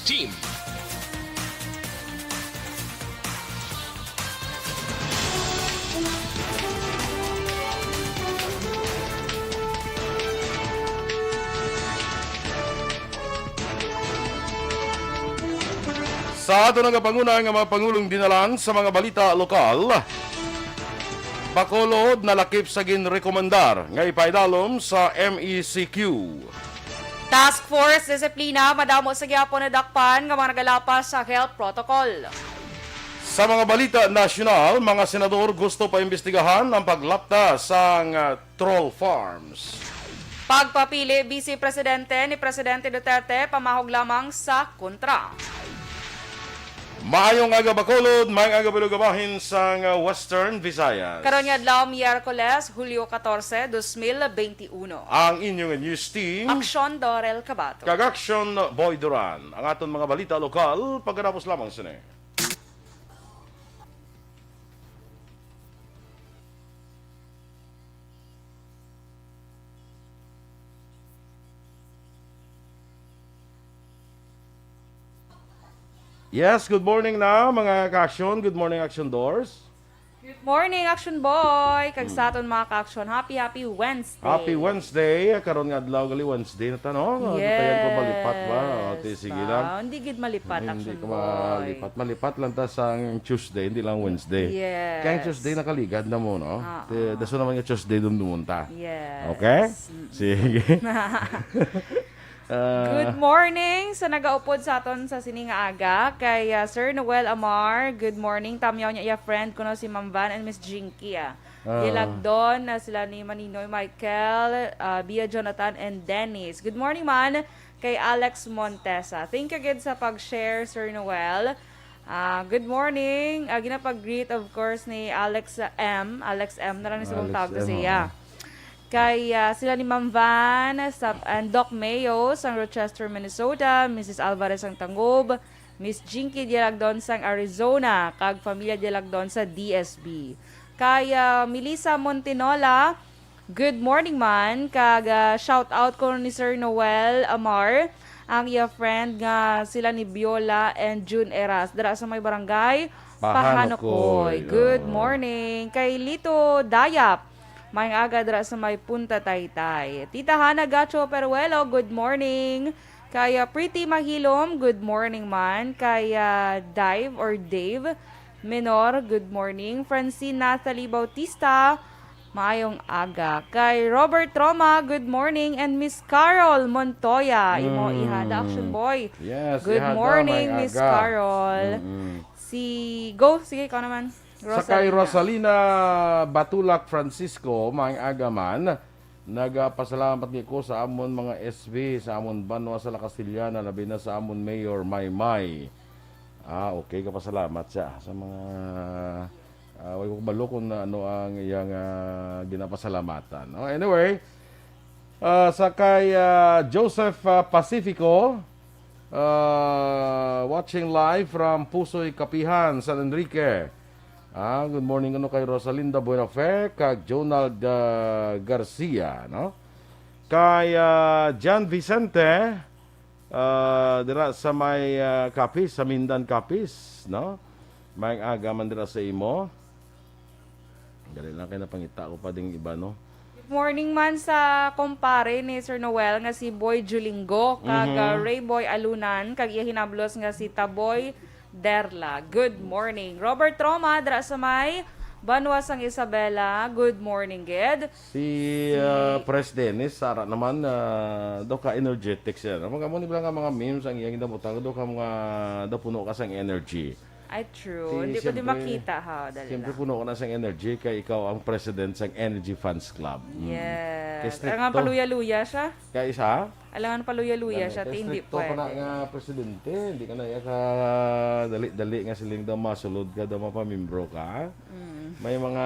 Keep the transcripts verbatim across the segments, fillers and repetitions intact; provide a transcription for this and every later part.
Team. Sa aton nga panguna nga mga pangulong dinalan sa mga balita lokal, Bacolod nalakip sa ginrekomendar nga ipaidalom sa M E C Q. Task Force Disiplina, madamo sa gihapon nadakpan nga mga nagalapas sa health protocol. Sa mga balita nasyonal, mga senador gusto pa imbestigahan ang paglapta sang, ah, troll farms. Pagpapili, Vice Presidente ni Presidente Duterte, pamahog lamang sa kontra. Maayong aga, Bacolod, maayong aga, Balugabahin sang, ah, Western Visayas. Karon nga adlaw, Miyerkules, Hulyo katorse, dos mil benti uno. Ang inyong news team, Aksyon Dorel Cabato. Kag Aksyon Boy Duran. Ang aton mga balita lokal, pagkatapos lamang sini. Yes, good morning na, mga ka-aksyon. Good morning, Action Doors. Good morning, Action Boy. Kag sa aton mga ka-aksyon, happy, happy Wednesday. Happy Wednesday. Karon nga adlaw gali, Wednesday na ta, no? Yes. Tayan ko malipat ba? O, ti, sige lang. Hindi gid malipat, Action Boy. Hindi ko malipat. Malipat lang ta sa Tuesday, hindi lang Wednesday. Yes. Kaya Tuesday nakaligad na mo, no? Ah, Ti, ah. Daso naman nga Tuesday dumdumon ta. Yes. Okay? Mm-mm. Sige. Ah. Good morning sa nagaupod sa aton sa sini nga aga. Kay, ah, Sir Noel Amar, good morning. Tamyaw niya iya friend kuno si Ma'am Van and Miss Jinky, ah. Ah. Dilagdon na sila ni Maninoy Michael, ah, Bia Jonathan, and Dennis. Good morning man kay Alex Montesa. Thank you gid sa pag-share, Sir Noel. Ah, good morning. Ah, ginapag-greet, of course, ni Alex, ah, M. Alex M na lang ni sa Alex tawag ko M, siya. Oo. Kay, ah, sila ni Ma'am Van sa, and Doc Mayo sang Rochester, Minnesota, Missus Alvarez sang Tangub, Miss Jinky Dialagdon sang Arizona, kag Familia Dialagdon sa D S B. Kay, ah, Melissa Montinola, good morning man, kag, ah, shout out ko ni Sir Noel Amar, ang iya friend nga sila ni Biola and June Eras, dira sa may barangay Pahanukoy. Pahanukoy. Good morning. Kay Lito Dayap, maayong aga dira sa may Punta Taytay. Tita Hana Gacho Peruelo, good morning. Kay, ah, Pretty Mahilom, good morning man. Kay, ah, Dive or Dave Menor, good morning. Francine Nathalie Bautista, maayong aga. Kay Robert Roma, good morning. And Miss Carol Montoya, imo Mm. ihada, Action Boy. Yes, good ihada, morning, maayong Miss aga. Carol. Mm-mm. Si, go, sige, ikaw naman. Sa kay Rosalina. Rosalina Batulak Francisco, maayong aga man. Nagapasalamat gid ko sa amon mga S B, sa amon banwa sa La Castellana, labi na sa amon Mayor Maymay. Ah, okay, kapasalamat siya sa mga, ah, way ko kabalo kung ano ang iyang, ah, ginapasalamatan, no? Anyway, ah, sa kay, ah, Joseph, ah, Pacifico, ah, watching live from Pusoy Kapihan, San Enrique. Ah, good morning kuno kay Rosalinda Buenafe kag Jonald, ah, Garcia, no? Kay, ah, John Vicente, ah, dira sa may, ah, Capiz, sa Mindan, Capiz, no? Maayong aga man dira sa imo. Dali lang kay napangita ko pa ding iba, no? Good morning man sa kumpare ni Sir Noel nga si Boy Julingo, kag, Mhm. ah, Ray Boy Alunan, kag iya hinablos nga si Taboy Derla. Good morning. Robert Roma, dira sa may banwa sang Isabela. Good morning, gid. Si, Si ah, Pres Dennis, Sara naman, ah, daw ka energetic siya, no? Mga mo ni nga mga memes ang iyang ginabutan, daw ka mga, daw puno ka sang energy. Ay, true. Si, Hindi ko di siyempre, makita, ha? Dali siyempre, lang. Puno ka na sang energy kay ikaw ang president sang Energy Fans Club. Mm. Yes. Kay stricto. Alangan paluya-luya siya. Kay isa? Alangan paluya-luya Gani, siya, kay ti hindi stricto pa na pwede. Nga presidente, hindi ka na iya ka dali-dali nga siling daw masulod ka, daw mapamimbro ka. Mm. May mga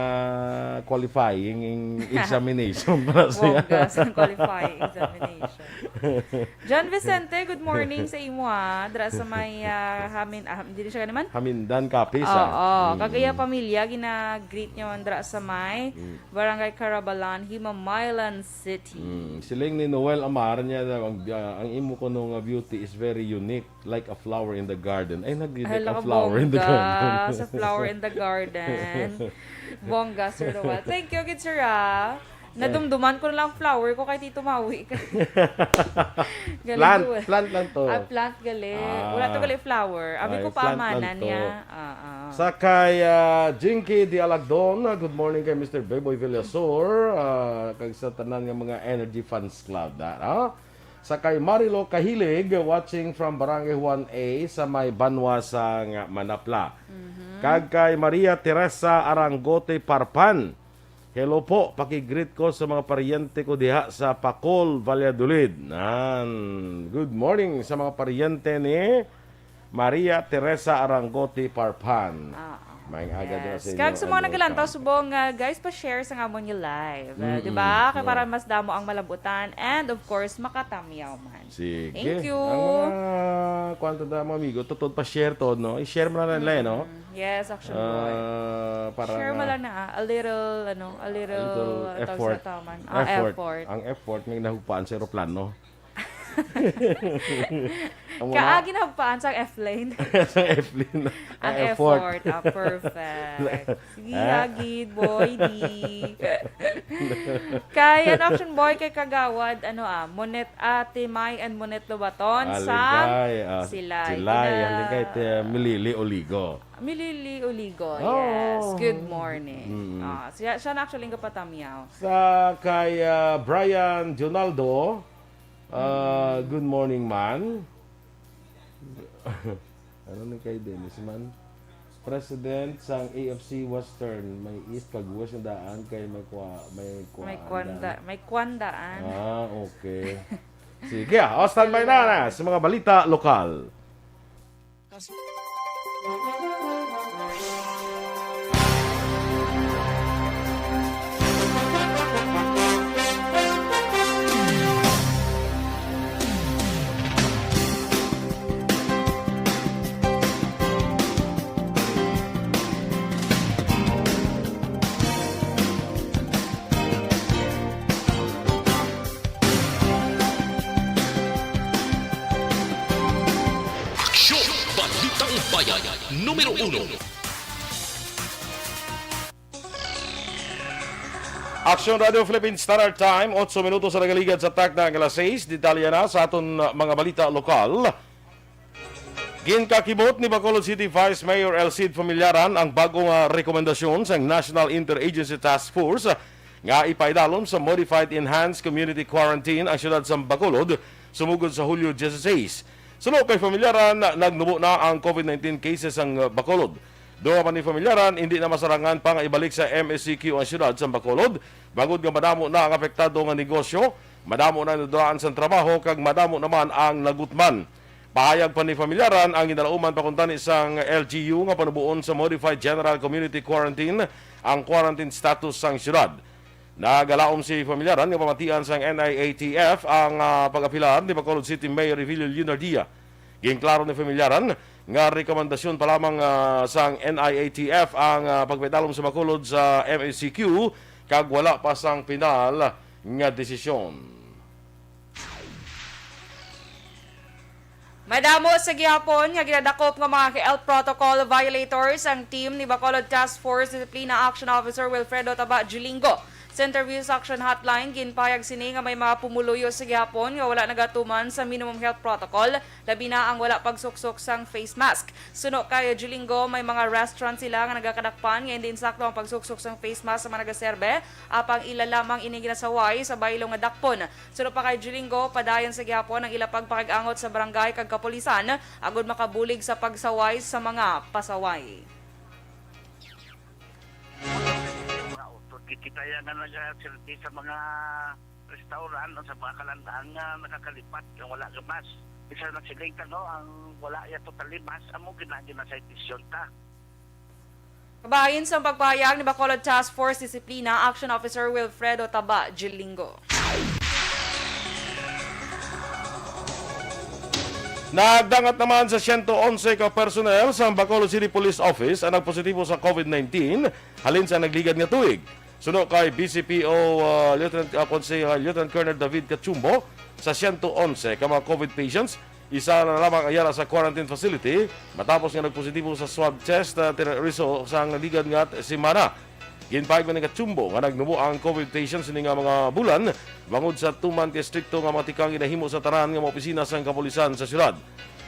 qualifying examination para siya. Bongga sa qualifying examination. John Vicente, good morning sa imo, ha. Dira sa may, ah, Hamin-, ah, hindi siya naman? Hamindan, Capiz, Oo, ah. Mm. Kag iya pamilya, gina-greet niya man dira sa may Mm. Barangay Carabalan, Himamaylan City. Mm. Siling ni Noel Amar niya, ang, ah, ang imo kuno nga beauty is very unique, like a flower in the garden. Ay, nag-, Ay, like a flower in the garden. Sa flower in the garden. Bongga, Sir Noel. Thank you, good, sir, ah. Nadumduman ko na lang flower ko kay Tito Maui. Galing Plant, duwa. Plant lang to. Ah, plant gali. Ah. Wala to gali flower. Abi Ay, ko plant paamanan lang to. Niya. Ah, ah. Sa kay, ah, Jinky Di Alagdon, ah, good morning kay Mister Beboy Villasor, ah, kag sa tanan nga mga Energy Fans Club na, no? Sa kay Marilo Kahilig, watching from Barangay Juan A sa may banwa sang Manapla. Mhm. Kag kay Maria Teresa Arangote Parpan, "Hello po, paki-greet ko sa mga paryente ko diha sa Pacol, Valladolid." Nan, good morning sa mga paryente ni Maria Teresa Arangote Parpan. Ah, ah. Maayong aga diha sa inyo. Yes. Kag sa mga nagalantaw subong, ah, guys, pa-share sa amon nga live. Ah, di ba? Mm-mm. Kay para mas damo ang malambutan and, of course, makatamyaw man. Sige. Thank you. Ang mga, kwan to, mga amigo, tutod pa-share to, no? I-share mo na lang, no? Mm. Yes, Action Boy. Ah, para Share mo nga lang na, ah, a little, ano, a little, a little ang tawag sa effort. Taman. Ah, effort. Effort. Ang effort, may nahugpaan sa eroplano. Ang mga Kaagi na hugpaan sa F-lane. Sa F-lane. Ang Ang effort. Effort. Ah, perfect. Sige, Ah. Hagid, boy, di. Kay, ano, Action Boy, kay Kagawad, ano, ah, Monet Ate May and Monet Lobaton sa Aligay, ah, Silay. Silay, Gina- Aligay, te, Milili Oligo. Milili Oligo, Oh. Yes. Good morning. Mm. Ah, siya, siya na actually ang kapatamyaw. Sa kay, ah, Brian Jonaldo, ah, Mm. good morning, man. Ano ni kay Dennis, man? President sang A F C Western, may East kag West nga daan kay may kwa-, may May kwanda, kwanda. May kwandaan. Ah, okay. Sige, ah. O, standby na, na sa mga balita lokal. Aksyon! Balitang Bayan, numero uno. Aksyon Radio Philippine Standard Time, otso minutos sa nagaligad sa takna nga alas sais. Detalye na sa aton mga balita lokal. Ginkakibot ni Bacolod City Vice Mayor Elcid Familiaran ang bag-o nga rekomendasyon sang National Interagency Task Force nga ipaidalom sa Modified Enhanced Community Quarantine ang siyudad sa Bacolod sumugod sa Hulyo dieciséis. Suno kay Familiaran, nagnubo na ang COVID nineteen cases sang Bacolod. Dugang pa ni Familiaran, hindi na masarangan pa nga ibalik sa M S C Q ang siyudad sa Bacolod, bangod nga madamo na ang apektado nga negosyo, madamo na ang naduraan sang trabaho, kag madamo naman ang nagutman. Pahayag pa ni Familiaran, ang ginalauman pa kuntani sang L G U nga panuboon sa Modified General Community Quarantine ang quarantine status sang siyudad. Nagalaom si Familiaran nga pamatian sang N I A T F ang, ah, pag-apilar ni Bacolod City Mayor Evelio Leonardia. Ginklaro ni Familiaran nga rekomendasyon pa lamang, ah, sang N I A T F ang, ah, pagpaidalom sa Bacolod sa M S C Q kag wala pa sang pinal nga desisyon. Madamo sa gihapon nga ginadakop nga mga health protocol violators ang team ni Bacolod Task Force Disiplina Action Officer Wilfredo Taba Julingo. Sa interview sa Action Hotline, ginpahayag sini nga may mga pumuluyo sa gihapon nga wala nagatuman sa minimum health protocol, labi na ang wala pagsuksok sang face mask. Suno kay Julingo, may mga restaurant sila nga nagakadakpan nga hindi insakto ang pagsuksok sang face mask sa mga nagaserbe, apang ila lamang ini ginasaway sa baylo nga dakpon. Suno pa kay Julingo, padayon sa gihapon ang ila pagpakig-angot sa barangay kag kapulisan agud makabulig sa pagsaway sa mga pasaway. Mga utod, kita ya nga nagaserbi sa mga restaurant o sa mga kalandahan nga nakakalipat nga wala ka mask. Isa na siling ka, no, ang wala ya totally mask, amo gina-, gina-citation ta. Kabahin sang pagpahayag ni Bacolod Task Force Disiplina Action Officer Wilfredo Taba Gilingo. Nagdangat naman sa siyento onse ka personnel sa Bacolod City Police Office ang nagpositibo sa COVID nineteen halin sa nagligad nga tuig. Suno kay B C P O, ah, Lieutenant, ah, Konse-, ah, Lieutenant Colonel David Cachumbo, sa siyento onse ka mga COVID patients, isa na lamang ang yara sa quarantine facility matapos nga nagpositibo sa swab test, ah, tinareso sa nagligad nga semana. Ginpahayag man ni Cachumbo nga nagnubo ang COVID patients sini nga mga bulan bangod sa tuman kay estrikto nga mga tikang ginahimo sa tanan nga mga opisina sang kapulisan sa syudad.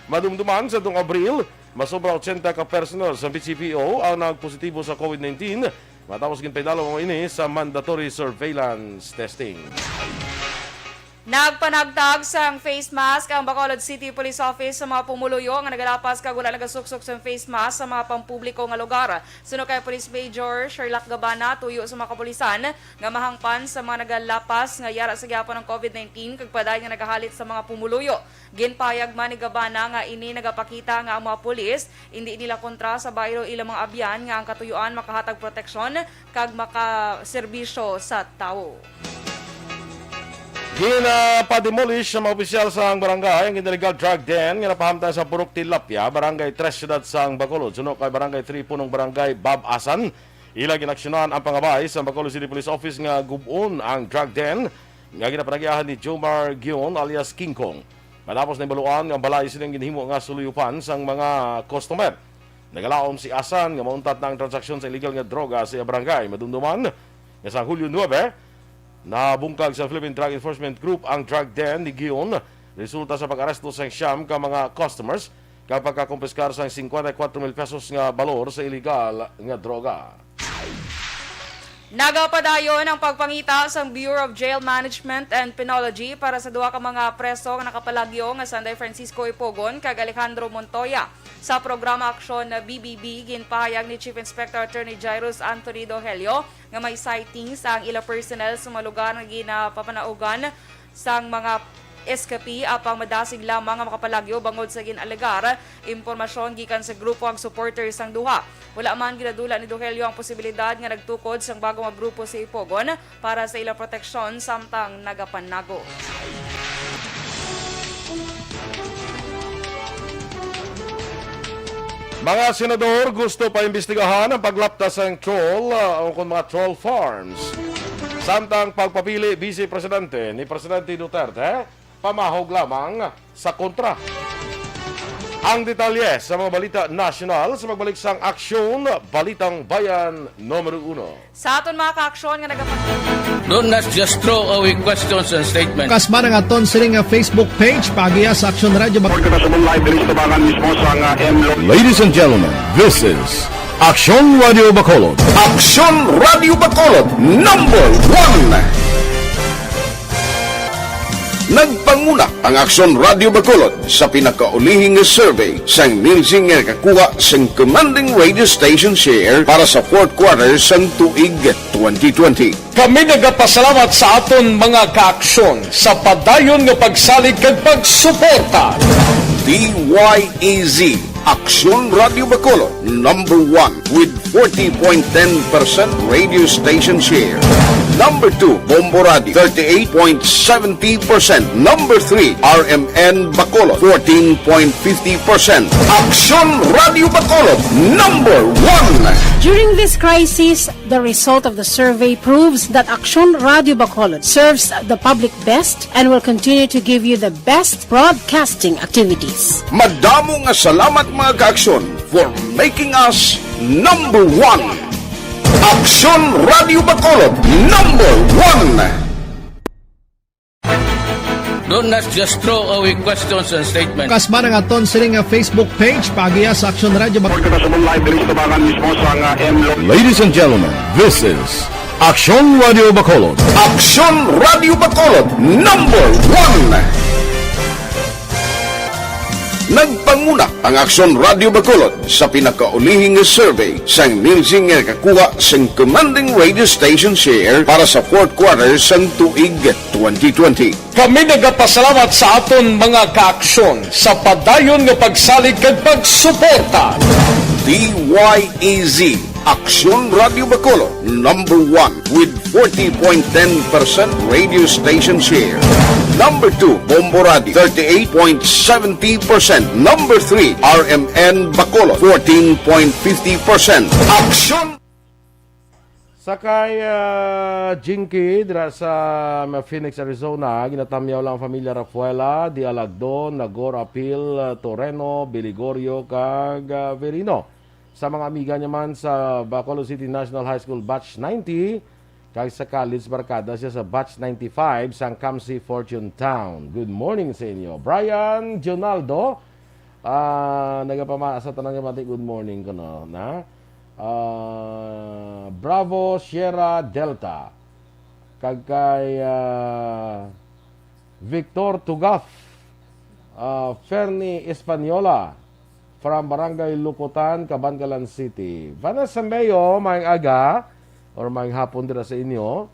Madumduman sa tuong Abril, masobra ochenta ka personnel sa B C P O ang nagpositibo sa COVID nineteen matapos ginpaidalom ang ini sa mandatory surveillance testing. Nagpanagtag sang face mask ang Bacolod City Police Office sa mga pumuluyo nga nagalapas kag wala nagasuksok sang face mask sa mga pampubliko nga lugar. Suno kay Police Major Sherlock Gabana, tuyo sa mga kapulisan nga mahangpan sa mga nagalapas nga yara sa gihapon ang COVID nineteen kag padayon nga nagahalit sa mga pumuluyo. Ginpahayag man ni Gabana nga ini nagapakita nga ang mga pulis indi nila kontra sa baylo ilang mga abyan nga ang katuyuan makahatag proteksyon kag makaserbisyo sa tawo. Ginapademolish sa mga opisyal sang barangay ang ginalegal drug den nga napahamtang sa Purok Tilapia, Barangay Tres, Siyudad sang Bacolod. Suno kay Barangay Three Punong Barangay Bob Asan, ila ginaksyonan ang pangabay sa Bacolod City Police Office nga gub-on ang drug den nga ginapanagiahan ni Jomar Gion alias King Kong. Matapos na ibaluan nga ang balay sining ginhimo nga suluyupan sang mga customer, nagalaom si Asan nga mauntat na ang transaksyon sa illegal nga droga sa iya barangay. Madumduman nga sa Hulyo nuebe, nabungkag sa Philippine Drug Enforcement Group ang drug den ni Gion, resulta sa pag-aresto sang siyam ka mga customers kag pagkakumpiskar sang cincuenta y cuatro mil pesos nga balor sa iligal nga droga. Nagapadayon ang pagpangita sang Bureau of Jail Management and Penology para sa duha ka mga preso nga nakapalagyo nga sanday Francisco Ipogon kag Alejandro Montoya. Sa programa aksyon na B B B, ginpahayag ni Chief Inspector Attorney Jairus Anthony Dohelio nga may sightings ang ila personnel sa mga lugar nga ginapapanaugan sang mga S K P, apang madasig lamang nga makapalagyo bangod sa gin-alegar impormasyon gikan sa grupo ang supporters sang duha. Wala man ginadula ni Dohelio ang posibilidad nga nagtukod sang bago nga grupo si Ipogon para sa ilang proteksyon samtang nagapanago. Mga senador gusto paimbestigahan ang paglapta sang troll, ah, o kon mga troll farms. Samtang pagpapili, Vice Presidente ni Presidente Duterte, pamahog lamang sa kontra. Ang detalye sa mga balita nasyonal sa pagbalik sang Aksyon Balitang Bayan numero uno. Sa aton mga kaaksyon nga nagapag- Don't just throw away questions and statements. Kasba nga aton sining nga Facebook page, paagiha sa Aksyon Radio Bac- Report ka sa live diri sa tabangan mismo sa nga M Lo- Ladies and gentlemen, this is Aksyon Radio Bacolod. Aksyon Radio Bacolod, number one. Nagpanguna ang Aksyon Radio Bacolod sa pinakaulihi nga survey sang Nielsen nga nakakuha sang commanding radio station share para sa fourth quarter sang tuig twenty twenty. Kami nagapasalamat sa aton mga kaaksyon sa padayon nga pagsalig kag pagsuporta. D Y E Z, Aksyon Radio Bacolod, number one with forty point ten percent radio station share. Number two, Bombo Radio, thirty-eight point seventy percent. Number three, R M N Bacolod, fourteen point fifty percent. Aksyon Radio Bacolod, number one. During this crisis, the result of the survey proves that Aksyon Radio Bacolod serves the public best and will continue to give you the best broadcasting activities. Madamo nga salamat, mga kaaksyon, for making us number one. Aksyon Radio Bacolod, number one. Don't just throw away questions and statements. Kasba nga aton sining nga Facebook page, paagiha sa Aksyon Radio Bac- Report ka sa live diri sa tabangan mismo sa nga M Lo- Ladies and gentlemen, this is Aksyon Radio Bacolod. Aksyon Radio Bacolod, number one. Nagpanguna ang Aksyon Radio Bacolod sa pinakaulihi nga survey sang Nielsen nga nakakuha sang commanding radio station share para sa fourth quarter sang tuig twenty twenty. Kami nagapasalamat sa aton mga kaaksyon sa padayon nga pagsalig kag pagsuporta. D Y E Z, Aksyon Radio Bacolod, number one with forty point ten percent radio station share. Number two, Bombo Radio, thirty-eight point seventy percent. Number three, R M N Bacolod, fourteen point fifty percent. Aksyon! Sa kay, ah, Jinky, dira sa, um, Phoenix, Arizona, ginatamyaw lang ang familia Rafaela, Dialagdo, Nagor, Apil, ah, Toreno, Biligorio, kag, ah, Verino. Sa mga amiga niya man sa Bacolod City National High School Batch ninety, kag sa college, barkada siya sa Batch ninety-five sang Camsi Fortune Town. Good morning sa inyo. Brian Jonaldo, ah, nagapama-, sa tanan nga bati, good morning kuno, na? Ah, Bravo Sierra Delta. Kag kay, ah, Victor Tugaf, ah, Fernie Española, from Barangay Lukutan, Kabankalan City. Vanessa Mayo, maayong aga or maayong hapon dira sa inyo.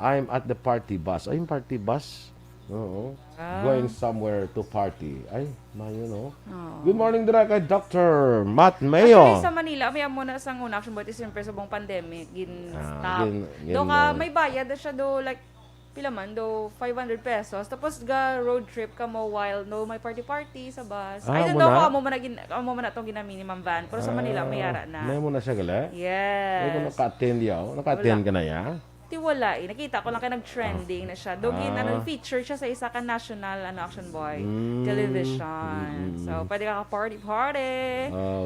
I'm at the party bus. Ay, yung party bus. Oo. Ah. Going somewhere to party. Ay, mayo, no? Oo. Good morning dira kay Doctor Matt Mayo. Actually, sa Manila, may amo na sang una, action, but siyempre sa buong pandemic, gin-stop. Ah, gin-, gin-, Do ka, uh, may bayad na siya do, like, pila man do, five hundred pesos. Tapos ga road trip ka mo while no may party-party sa bus. Ah, Ay, amo no, na? Amo man na gin-, amo man na tong gina-minimum van. Pero sa Manila, may ara na. Ah, may amo na siya gali? Yes. Ay, kung naka-attend yaw. Naka-attend Wala. ka na ya? Ti wala eh. Nakita ko lang kay nag-trending na siya. Do gin-, ano, Ah. feature siya sa isa ka national, ano, action boy, Mm. television. Mm, mm, So, mm. pwede ka ka-party-party.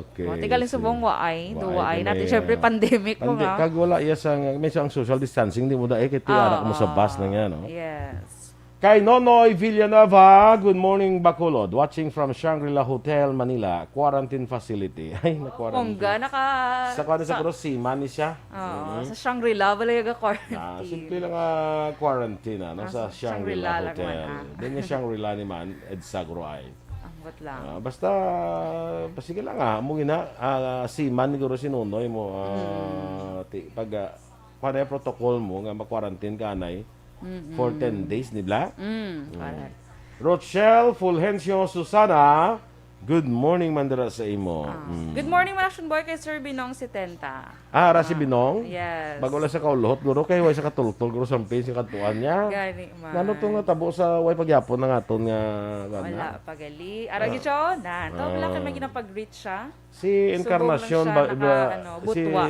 Okay, O, ti galing sige. subong waay. Do Waay waay kami, natin. Siyempre, ah, pandemic mo pandi-, nga. kag wala iya sa, may sa ang social distancing, di mo da, eh, kay ti anak mo sa bus na nga, no? Yes. Kay Nonoy Villanueva, good morning, Bacolod. Watching from Shangri-La Hotel, Manila, quarantine facility. Ay, na-quarantine. Bongga, naka-, Sa kwan sa, siguro, seaman ni siya. Oo, Mhm. sa Shangri-La, wala yung quarantine. Ah, simple lang nga quarantine, ano, Ah, sa sa Shangri-La Shangri-La lang Hotel. man, ah. Doon yung Shangri-La ni man, EDSA Guro ay. Ambot lang. Ah, basta, basta sige lang, ah, amo gina, ah, seaman siguro si Nonoy mo, ah, Mm. ti-, pag, ah, kwan na yung protocol mo nga ma-quarantine ka, anay, Mm-mm. for ten days, di ba? Mm, Mm. correct. Rochelle Fulgencio Susana, good morning man dira sa imo. Ah. Mm. Good morning, man, Action Boy, kay Sir Binong setenta. Ah, ara si Ah, Binong? yes. Bago lang sa kauluhot, guro, kay way sa katultol, guro, sa page nga kadtuan niya. Gani man. Ngano to nga tabo sa way pagyapon ng aton nga, kuwan Wala na? pa gali. Ara, Ah. gid siya, oh, na. Tawag lang kay may Ah. ginapag-greet siya. Si Subong lang Encarnacion siya ba, naka, ba, ano, si butwa.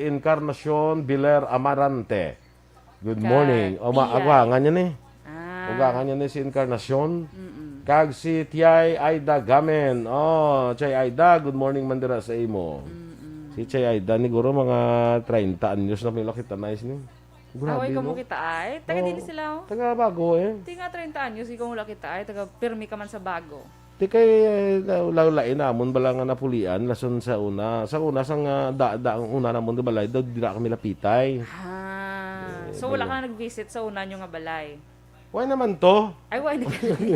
Encarnacion Biler Amarante. Good Kag morning. O, ma-, Ian. Aguangan niya ni. Ah. Aguangan niya ni si Encarnacion. Mm-mm. Kag si Tiay Aida Gamen. Oh, Tiay Aida, good morning man dira sa imo. Mm-mm. Si Tiay Aida ni guro mga treinta anyos na pila kita na ni. Grabe, Away ka mo no? kita ay. Taga Oh, dili sila, oh. taga Bago, eh. Ti nga treinta anyos, ikaw wala kita ay. Taga pirmi ka man sa Bago. Ti kay, eh, la-, la-, lain namon bala nga napulian, lason sa una. Sa una, sa nga da-, da-, ang una namon nga balay, daw dira kami lapitay. Ah. Eh, So, wala bala. ka na nag-visit sa una nyo nga balay? Why naman to? Ay, why na gali?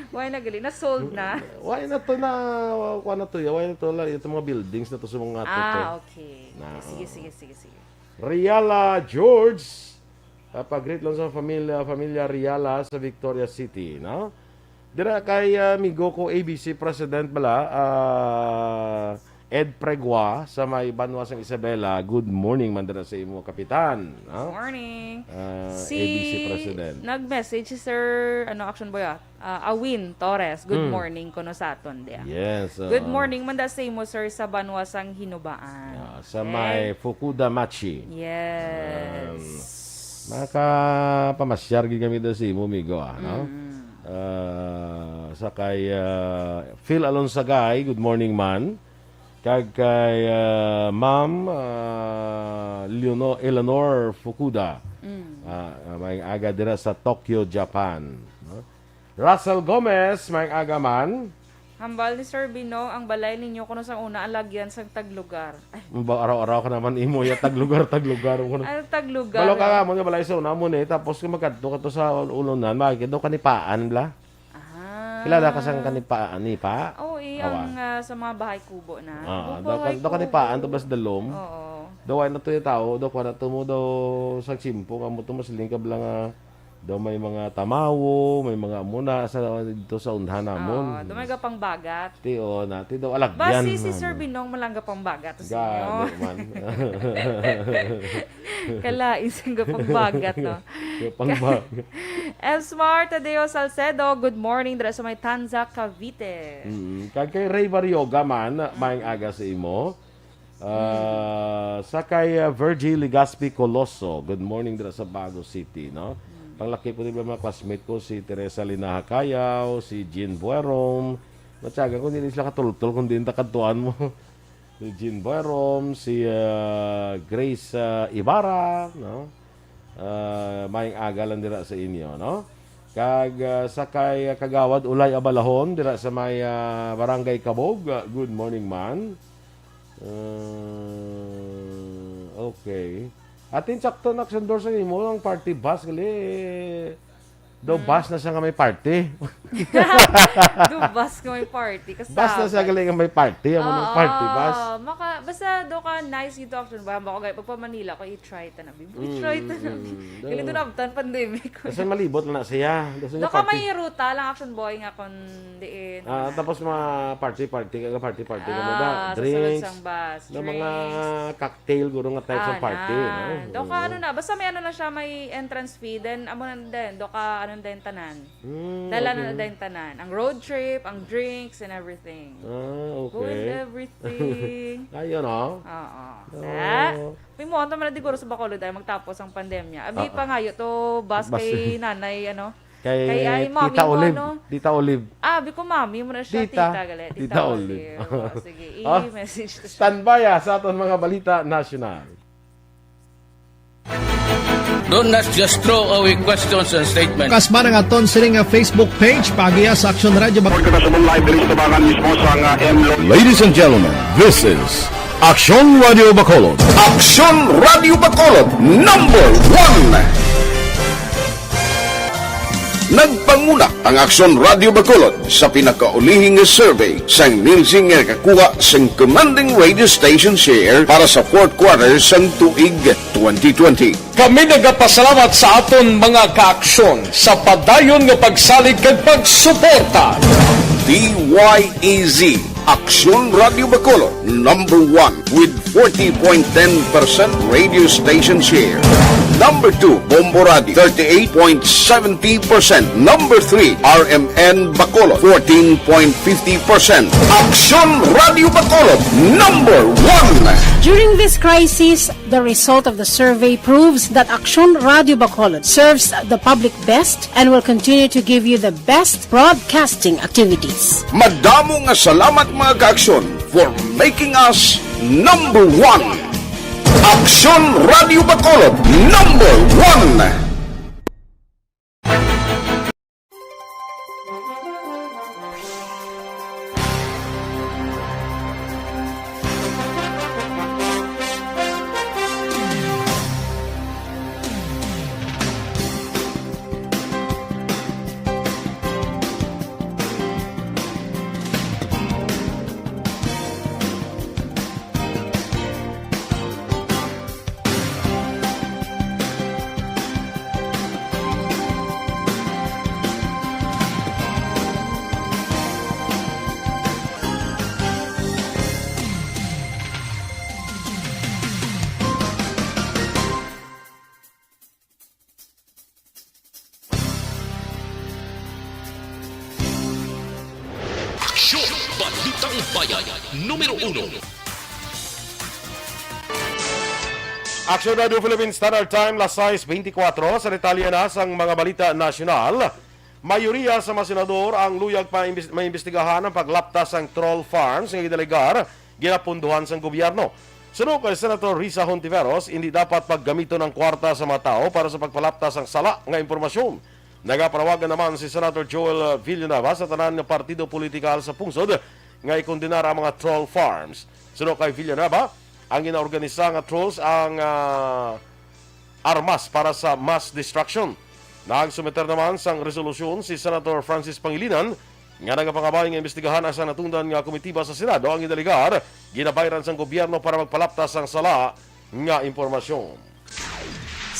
Why na gali? Na-sold na? Why na to na, kuha na to, ya? Why na to, la, itong mga buildings na to sa mga to, to? Ah, okay. Na, Sige, oo. sige, sige, sige. Riala George, ah, pag-greet lang sa familia, familia Riala sa Victoria City, no? Dira kay, ah, amigo ko, A B C President bala, ah, Ed Pregua sa may banwa sang Isabela. Good morning man dira sa imo, Kapitan, no? Morning. Ah, Si A B C President. Nag-message si Sir, ano, Action Boy, ah, ah, Awin Torres. Good Mm. morning kuno sa aton diya. Yes, Good oo. morning man da sa imo, sir, sa banwa sang Hinubaan. Ah, sa Okay. may Fukuda Machi. Yes. Um, makapamasyar gid kami da sa imo, amigo, ah, no? Mm. Ah, sa kay, ah, Phil Alonsagay, good morning, man. Kag kay, ah, Ma'am, ah, Leono-, Eleanor Fukuda. Mm. Ah, ah, may aga dira sa Tokyo, Japan, no? Russell Gomez, may aga man. Hambal ni Sir Binong, ang balay ninyo kuno sang una ang lagyan sang taglugar. Ay. Ba, araw-araw ka naman imo ya taglugar, taglugar mo na. Ang taglugar, Balo ka eh. nga mo nga balay sa una mo ni, tapos kung magkadto ka to sa ul-, ulunan, makikita ka ni Paan, bla? Ah. Kilala ka sang kanipa-, nipa? Oo, eh, Awa. ang, ah, sa mga bahay kubo na. Ah, Buko daw ka, hay daw kubo. kanipaan to, bas dalom. Oo. Daw ay na to yung tao, daw kuha na to mo, daw sa simpo, nga mo to, mas lingkab lang, ah, Daw may mga tamawo, may mga muna sa, dito sa undhan namon. Ah, daw may gapangbagat. Ti, o, nati daw alagyan. Basi si Sir Binong malangga pangbagat sa inyo. Gani man. Kalain sa gapangbagat, no? Gapangbagat. Elsmar Tadeo Salcedo, good morning, dira sa may Tanza, Cavite. Mm, kag kay Ray Barrioga man, maayong aga sa imo. Ah, sa kay, ah, Virgie Legaspi Coloso, good morning dira sa Bago City, no? Panglaki po, di ba, mga classmate ko, si Teresa Linaha Cayaw, si Jean Buerom. Matyaga ko, hindi sila katultol kung diin ta kadtuan mo. Si Jean Buerom, si, ah, Grace, ah, Ibarra, no? Ah, maayong aga lang dira sa inyo, no? Kag, ah, sa kay, ah, Kagawad Ulay Abalahon dira sa may, ah, Barangay Kabog. Ah, good morning, man. Ah, okay. Atin sakto na sendorse ang imo ang party bus gali. Do bus na siya nga may party. Do bus nga may party. Bus na siya gali nga may party. Amo nang party bus. Oo. Maka, basta do ka nice gid to, Action Boy. Bako gay pagpa Manila ko, i-try ta na, babe. I-try ta na, babe. Mm, mm. Gali do na abtan pandemic. Kasi malibot lang na siya. Gusto niya party. Do ka may ruta lang, Action Boy, nga kon diin. Ah, tapos mga party-party, kaya party-party ka mo da. Ah, sa sulod sang bus, drinks, na mga cocktail, guro nga types of party, no? Ah, na. Do ka, ano na, basta may ano na siya, may entrance fee, then amo na din, do ka, ano din, tanan. Mm, okay. Dala na din tanan. Ang road trip, ang drinks, and everything. Ah, okay. Go with everything. Ayun, oh. Oo. Oo. Sa, may mo, naman na diguro sa Bacolod ay magtapos ang pandemya. Abi, oo, pangayo to, bus kay nanay, ano? Kay, kay ay, mami Tita mo, Olive. Ano? Tita Olive. Ah, abi ko, mami mo na siya, tita. Tita gali. Tita Olive. Tita Olive. Oh, sige, i-message ko siya. Standby, ah, sa aton mga balita nasyonal. Do not just throw away questions and statements. Kasma ang aton sini nga Facebook page, paagiha sa Aksyon Radio Bac- Pagkakasabong live diri sa tabangan mismo sa nga M Lo- Ladies and gentlemen, this is Aksyon Radio Bacolod. Aksyon Radio Bacolod, number one. Nagpanguna ang Aksyon Radio Bacolod sa pinakaulihing nga survey sang Nielsen nga nakakuha sang commanding radio station share para sa fourth quarter sang tuig twenty twenty. Kami nagapasalamat sa aton mga kaaksyon sa padayon nga pagsalig kag pagsuporta. D Y E Z, Aksyon Radio Bacolod, number one with forty point ten percent radio station share. Number two, Bombo Radio, thirty-eight point seventy percent. Number three, R M N Bacolod, fourteen point fifty percent. Aksyon Radio Bacolod, number one. During this crisis, the result of the survey proves that Aksyon Radio Bacolod serves the public best and will continue to give you the best broadcasting activities. Madamo nga salamat, mga kaaksyon, for making us number one. Aksyon Radio Bacolod, number one. Aksyon! Balitang Bayan, numero uno. Aksyon Radio Philippine Standard Time, las sais beintikwatro. Sa detalye na sang mga balita nasyonal, mayoriya sa mga senador ang luyag pa imbis-, maimbestigahan ang paglaptas sang troll farms nga gidalegar ginapunduhan sang gobyerno. Suno kay Senator Risa Hontiveros, hindi dapat paggamiton ang kwarta sa mga tawo para sa pagpalaptas sang sala nga impormasyon. Nagapanawagan naman si Senator Joel Villanueva sa tanan nga partido politikal sa pungsod nga ikondenar ang mga troll farms. Suno kay Villanueva, ang ginaorganisa nga trolls ang, ah, armas para sa mass destruction. Nagsumiter naman sang resolusyon si Senator Francis Pangilinan nga nagapangabay nga imbestigahan ang sang natundan nga komitiba sa Senado ang gidalegar ginabayran sang gobyerno para magpalaptas sang sala nga impormasyon.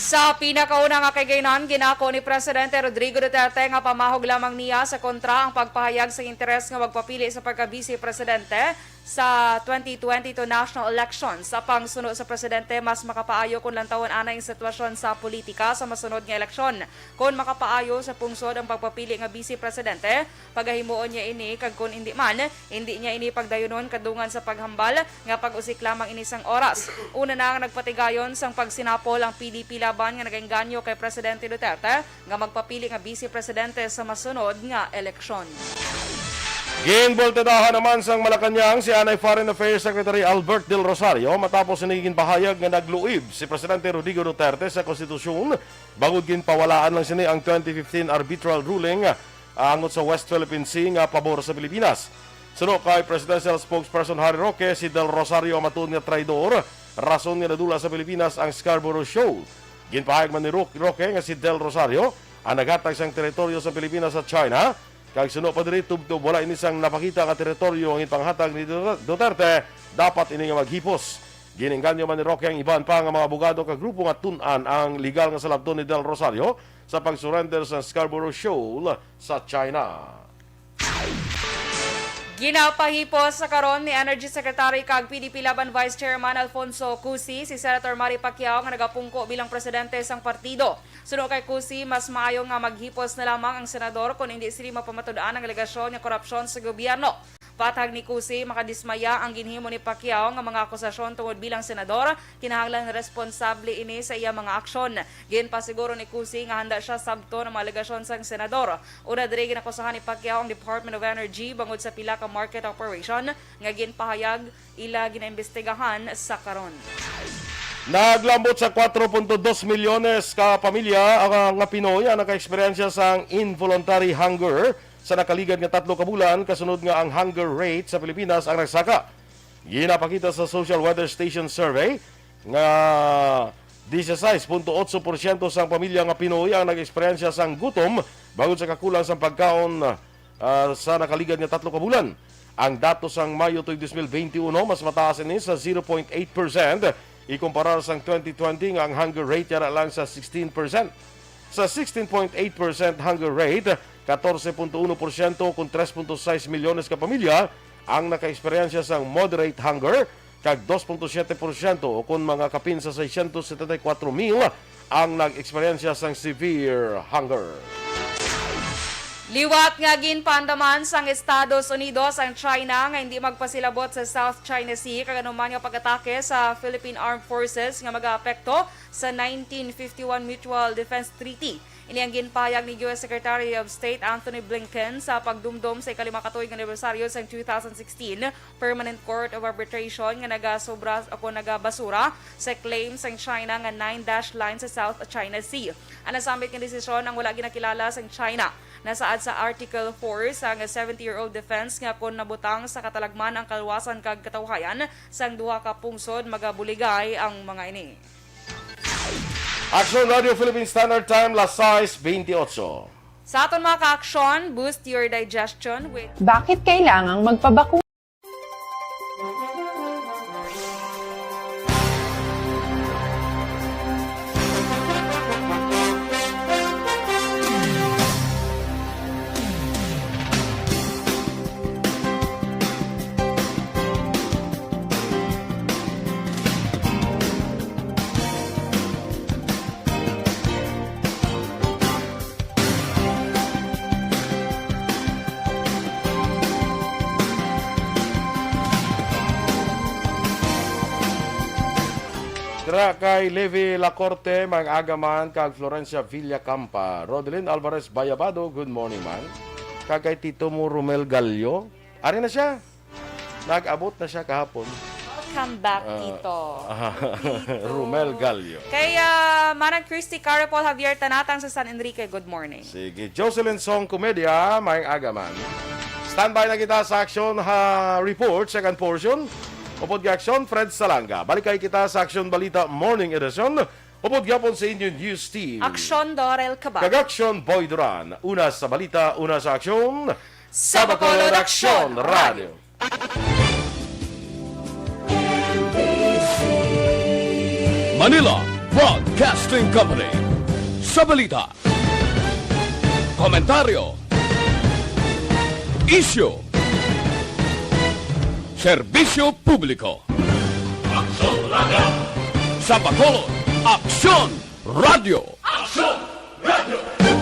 Sa pinakauna nga kahigayunan, ginako ni Presidente Rodrigo Duterte nga pamahog lamang niya sa kontra ang pagpahayag sa interes nga magpapili sa pagka-Vice Presidente sa twenty twenty-two national elections. Sa pangsuno sa presidente, mas makapaayo kon lantawon anay ang sitwasyon sa politika sa masunod nga eleksyon. Kon makapaayo sa pungsod ang pagpapili nga Vice Presidente, pagahimuon niya ini, kag kon indi man, indi niya ini pagdayunon kadungan sa paghambal nga pag-usik lamang ini sang oras. Una na nga nagpatigayon sang pagsinapol ang P D P laban nga nagaengganyo kay Presidente Duterte nga magpapili nga Vice Presidente sa masunod nga eleksyon. Ginboltedahan naman sang Malacañang si anay Foreign Affairs Secretary Albert Del Rosario matapos ini ginpahayag nga nagluib si Presidente Rodrigo Duterte sa konstitusyon bangod ginpawalaan lang sini ang twenty fifteen arbitral ruling angot sa West Philippine Sea nga pabor sa Pilipinas. Suno kay Presidential Spokesperson Harry Roque, si Del Rosario ang matuod nga traidor, rason nga nadula sa Pilipinas ang Scarborough Shoal. Ginpahayag man ni Ro-, Roque nga si Del Rosario ang naghatag sang teritoryo sa Pilipinas sa China, kag suno pa diri, tubtob wala ini sang napakita nga teritoryo ang ipanghatag ni Duter-, Duterte, dapat ini nga maghipos. Ginengganyo man ni Roque ang iban pa nga mga abogado kag grupo nga tun-an ang legal nga salabton ni Del Rosario sa pag-surrender sa Scarborough Shoal sa China. Ginapahipos sa karon ni Energy Secretary kag P D P Laban Vice Chairman Alfonso Cusi si Senator Manny Pacquiao nga nagapungko bilang presidente sang partido. Suno kay Cusi, mas maayo nga maghipos na lamang ang senador kon indi sini mapamatud-an ang alegasyon nga korupsyon sa gobyerno. Patag ni Cusi, makadismaya ang ginhimo ni Pacquiao nga mga akusasyon tungod bilang senador, kinahanglan responsable ini sa iya mga aksyon. Ginpasiguro ni Cusi nga handa sia sabton ang mga alegasyon sang senador. Una diri, ginakusahan ni Pacquiao ang Department of Energy bangod sa pila ka market operation nga ginpahayag ila ginaimbestigahan sa karon. Naglambot sa kwatro punto dos milyones ka pamilya ang, nga Pinoy ang nakaeksperyensya sang involuntary hunger sa nakaligad nga tatlo ka bulan, kasunod nga ang hunger rate sa Pilipinas ang nagsaka. Ginapakita sa Social Weather Station survey nga dieciséis punto otso porsyento sang pamilya nga Pinoy ang nag-eksperyensya sang gutom bangod sa kakulang sang pagkaon, ah, sa nakaligad nga tatlo ka bulan. Ang datos sang Mayo tuig dos mil benti uno mas mataas ini sa zero point eight percent ikumparar sang twenty twenty nga ang hunger rate yara lang sa sixteen percent. Sa sixteen point eight percent hunger rate, katorse punto uno porsyento kon tres punto sais milyones ka pamilya ang nakaeksperyensya sang moderate hunger, kag dos punto siyete porsyento, o kon mga kapin sa seiscientos setenta y cuatro mil, ang nag-eksperyensya sang severe hunger. Liwat nga ginpaandaman sang Estados Unidos ang China nga hindi magpasilabot sa South China Sea kag anuman nga pag-atake sa Philippine Armed Forces nga magaapekto sa nineteen fifty-one Mutual Defense Treaty. Ini ang ginpahayag ni U S Secretary of State Antony Blinken sa pagdumdom sa ikalima ka tuig anibersaryo sang two thousand sixteen Permanent Court of Arbitration nga nagasobra o kon nagabasura sa claim sang China nga nine dash line sa South China Sea. Ang nasambit nga desisyon ang wala ginakilala sang China. Nasaad sa Article four sang seventy-year-old defense nga kon nabutang sa katalagman ang kaluwasan kag katawhayan sang duha ka pungsod, magabuligay ang mga ini. Aksyon Radio Philippine Standard Time, las sais bentiocho. Sa aton mga ka-aksyon, boost your digestion with Bakit kailangang magpabakuna? Dira kay Levi Lacorte, Mang Agaman, kag Florencia Villacampa. Rodelin Alvarez Bayabado, good morning, man. Kag kay Tito mo, Romel Gallo. Ari na siya. Nag-abot na siya kahapon. Welcome back, Ah, Tito. ah, Romel Gallo. Kay, ah, Manang Christy Carapol Javier Tanatang sa San Enrique, good morning. Sige. Jocelyn Song Comedia, Mang Agaman. Standby na kita sa aksyon ha report, second portion. Upod kay aksyon, Fred Salanga. Balik kay kita sa Aksyon Balita Morning Edition. Upod gyapon sa inyo news team. Aksyon, Dorel Cabal. Kag aksyon, Boy Duran. Una sa balita, una sa aksyon. Sa Bacolod Aksyon Radio. Manila, Broadcasting Company. Sa balita, komentaryo, isyu, serbisyo publiko. Aksyon Radio. Sa Bacolod, Aksyon Radio. Aksyon Radio.